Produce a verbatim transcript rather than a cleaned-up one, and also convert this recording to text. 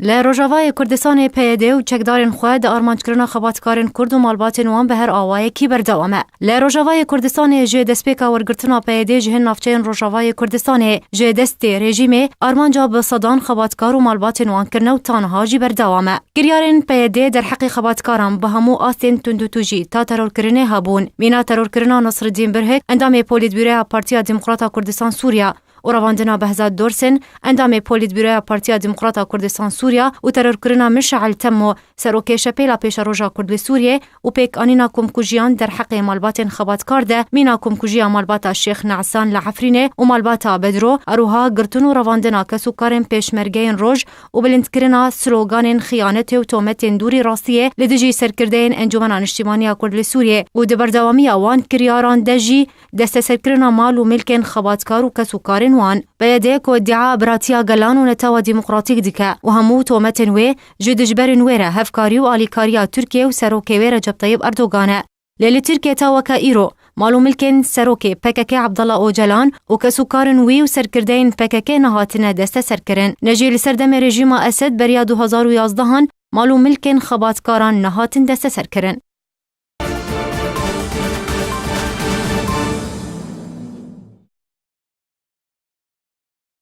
Li Rojavayê Kurdistanê P Y D û çekdarên xwe di armanckirina xebatkarên Kurd û malbatên wan bi her awayekî berdewam e. Li Rojavayê Kurdistanê ji destpêka wergirtina P Y D ji hin navçeyên Rojavayê Kurdistanê ji destê rejîmê armanca bi sedan xebatkar û malbatên wan kirine û ta niha jî berdewam e. Kiryarên P Y D derheqê xebatkaran bi hemû astên tundûtûjî ta terorkirinê hebûn. Mîna terorkirina Nasreddîn Birhik, endamê Polîtbûroya Partiya Demokrata Kurdistan Sûriya, û revandina Behzat Dorsin, endamê Polîtbûroya Partiya Demokrata Kurdistan Sûriya û terorkirina Mişe'el Temmo, serokê Şepêla Pêşeroja Kurd li Sûriyê û pêkanîna komkujiyan derheqê malbatên xebatkar de, mîna komkujiya malbata Şêx Ne'san li Efrînê û malbata Bedro, eroha girtin û revandina kesûkarên pêşmergeyên roj û bilindkirina sloganên xiyanetê û tometên dûrî rastiyê li dijî serkirdeyên Encûmena Niştîmaniya Kurd li Sûriyê û di berdewamiya wan kiryaran de jî desteserkirina mal û milkên xebatkar û kesûkarên wan. P Y D ku îdia biratiya gelan û netewa demokratîk dike û hemû tometên wê ji dijberên wê re hevkarî û alîkariya Tirkiye û serokê wê Recep Tayyip Erdogan e. Lê li Tirkiye ta weke îro mal û milkên serokê P K K Abdullah Ocalan û kesûkarên wî û serkirdeyên P K K nehatine desteserkirin. Ne jî li ser demê rejîma Esed beriya du hazar û yazdehan mal û milkên xebatkaran nehatin desteserkirin.